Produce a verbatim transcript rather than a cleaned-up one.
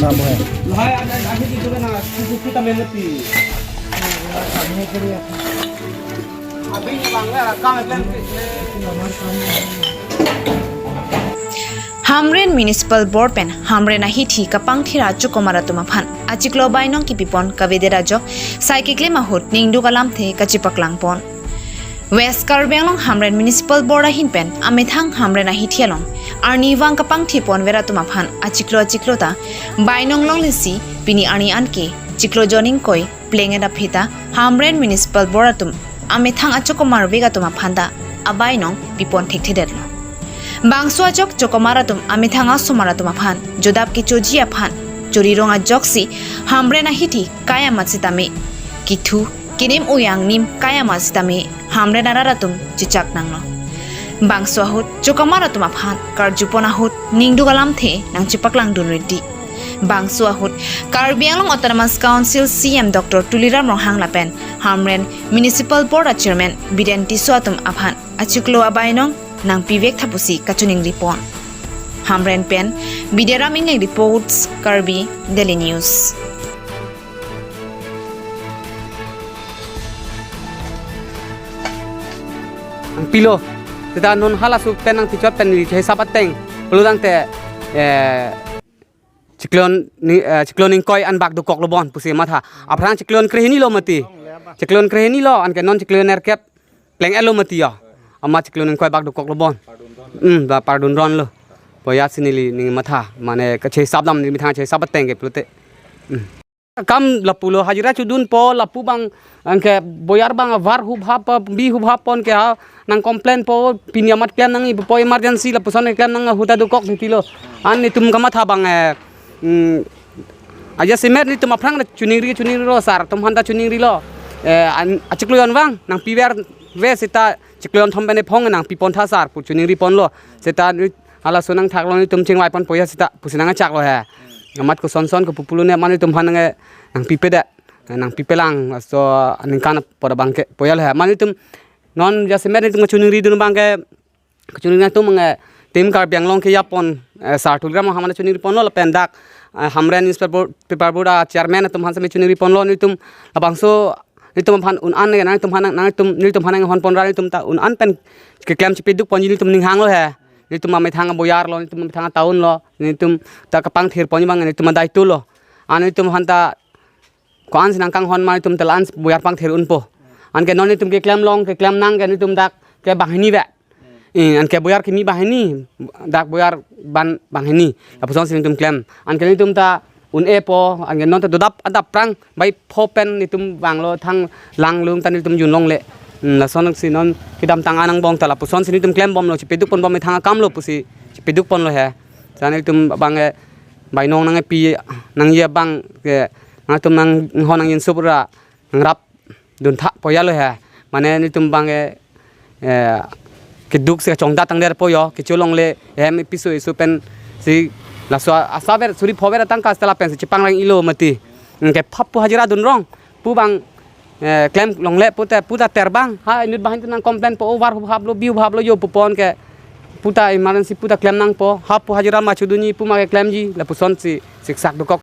Tamo hai. Lahai an an ahi di tu na kuku kita mengerti. Abhi ni bang ya kam plan. Hamren Municipal Board pen Hamren ahithi kapangthir achokomar atum aphan achiklo bainong kipipon kavedet ajok sai keklem ahut ningduk alamthe kachepaklangpon. West Karbi Anglong Hamren Municipal Board ahin pen amethang Hamren ahithi along arnivang kapangthipon ver atum aphan achiklo achiklo ta bainong longlesi pini arni anke chiklo jon ingkoi plengdet aphi ta Hamren Municipal Board atum amethang achokomar vek atum aphan ta abainong pipon thekthedetlo. Bangso ajok chokomar atum amethang asomar atum aphan jodap kechoji aphan chori rong ajoksi Hamren ahithi kai amat sitame kithu kenim uyang nim kai amat sitame Hamren arat atum chechak nanglo. Bangso ahut chokomar atum aphan karjupon ahut ningduk alamthe nangchepaklangdun redi. Bangso ahut Karbi Anglong Autonomous Council C M Doctor Tuliram Ronghang lapen Hamren Municipal Board a Chairman Biren Tisso atum aphan achiklo abainong nangpivek tha pusi kachoningripon. Hamren pen Bidiram Engleng reports, Karbi Daily News. Nangpilo. Seta non halaso pen nangpichot pen neli chehesap ateng. Pulo tangte, eh, chiklo ni, eh, chiklo ningkoi an bak dokoklo bon pusi matha. Aphrang chiklo krehini lo mati. Chiklo krehini lo, anke non chiklo nerkep plenglo mati ya. Amat chiklo ningkoi bak dokoklo bon. Hmm, ba pardun ronlo. Boya si neli ning matha. Mane kachehesap dam neli methang chehesap ateng ke pulote. Hmm. Kam lapulo hajira chodunpo, lapu bang anke boyar bang avar hubhap, bi hubhap pon ke ha nang complain po, pini amat klem nangji po, emergency lapuson klem nang ahut ta dokok titilo. An netum kamatha bang, eh, mm, aja semet netum aphrang ta choningri, choningrilo sar, atum aphan ta choningrilo. Eh, an, achiklo jon vang nangpiver ve seta chiklo jon thom pen ephong nangpipon tha sar pu choningriponlo. Seta halaso nangthaklo netum chingvaiponpo ya seta pusi nangchaklo he. Amat koson son ko pupulo ne mane netum aphan nang, eh, nangpipedet. Eh, nangpipelang laso aningkan pada bangke poyal he. Mane netum non jasemet netum kachoningridun bangke kachoningri atum nge Team Karbi Anglong kejapon, eh, sar Tuliram Ronghang mane choningriponlo lapen dak, eh, Hamren Newspaper Board, Paper Board a Chairman atum aphan seme choningriponlo netum labangso netum aphan un-an nge nangtum aphan nangtum netum aphan nanghonpon ra netum ta un-an pen keklem chepedukponji netum ninghanglo he. Netum amethang aboyar lo, netum amethang atown lo, netum ta kapangthirponji bang netum adai tulo. An netum aphan ta ko-an si nangkanghon ma netum ta la-an boyar pangthir unpo. Anke non netum keklem long, keklem nang ke netum dak ke banghini ve. Eh, anke boyar kimi banghini, dak boyar ban banghini. Lapuson si netum klem. Anke netum ta un-epo, anke non ta dodap adap prang, bai pho pen netum vanglo thang langlung ta netum junlongle. Hmm, lason si non kedamtang anang bong ta lapuson si netum klembomlo, chepedukponbom methang akamlo pusi chepedukponlo he. Sa netum bang, eh, bainong nangpi nangji abang ke nangtum nanghon nangjinsup ra nangrap duntha poyalo he. Mane netum bang, eh, eh, keduk si kachongdat tangderpo yo, kecholongle hem piso iso pen si laso asaver suri phover atangka stela pen si chepanglang ilo mati. Ke phap pu hajira dun rong pu bang, eh, klem longle pute puta terbang. Ha inut bahin tu nang complain po, o var hubhaplo, bi hubhaplo yo pupon ke puta emergency puta klem nangpo. Hap pu hajira ma chodunji pu ma keklemji lapuson si siksak dokok